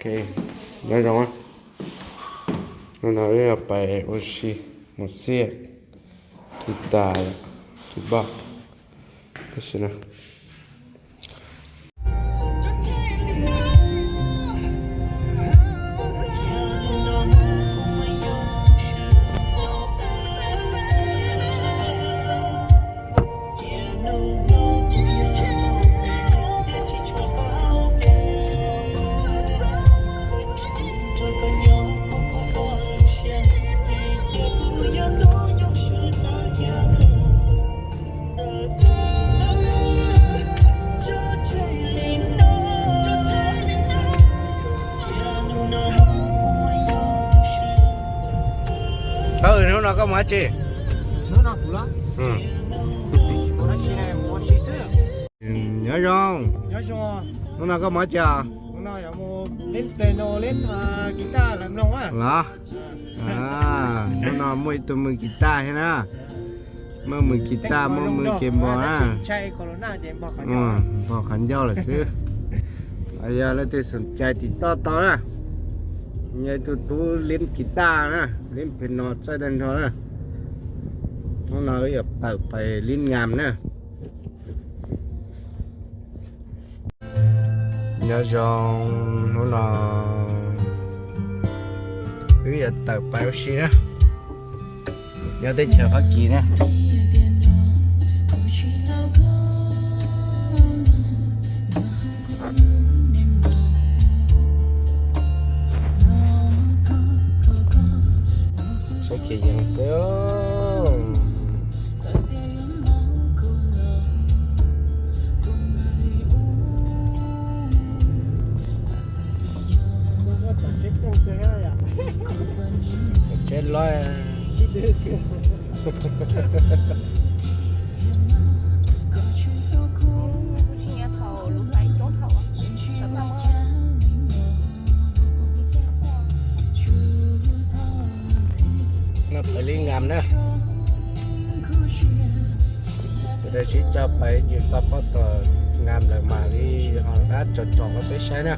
Ok, nyob zoo, hnub no wb yuav pais ua si mus xiaj kis tas kis npog tab sis no. Hnub no koj mus dab tsi? Nyob zoo. Hnub no koj mus dab tsi os? Los, hnub no muaj ib tug mws kis tas thiab na. Muaj mws kis tas, muaj mws kis npog na. Npog qhov ncauj lawm xwb. Yog leej twg xoom cai tim toj tau na, yog ib tug tub lib kis tas na, lib phem no txaij tag nrho na. Hnub no wb yuav tawm pais lib ngam na. Nyob zoo, hnub no wb yuav tawm pais ua si na, nyob teb chaws Fab Kis na. Saib kev yees xwb. Tsev loj. No pais lib ngam na. Tus dab tsi coj pais ntsis txog pob tog ngam lawm mam li ho dab tsom tsom rau peb saib na.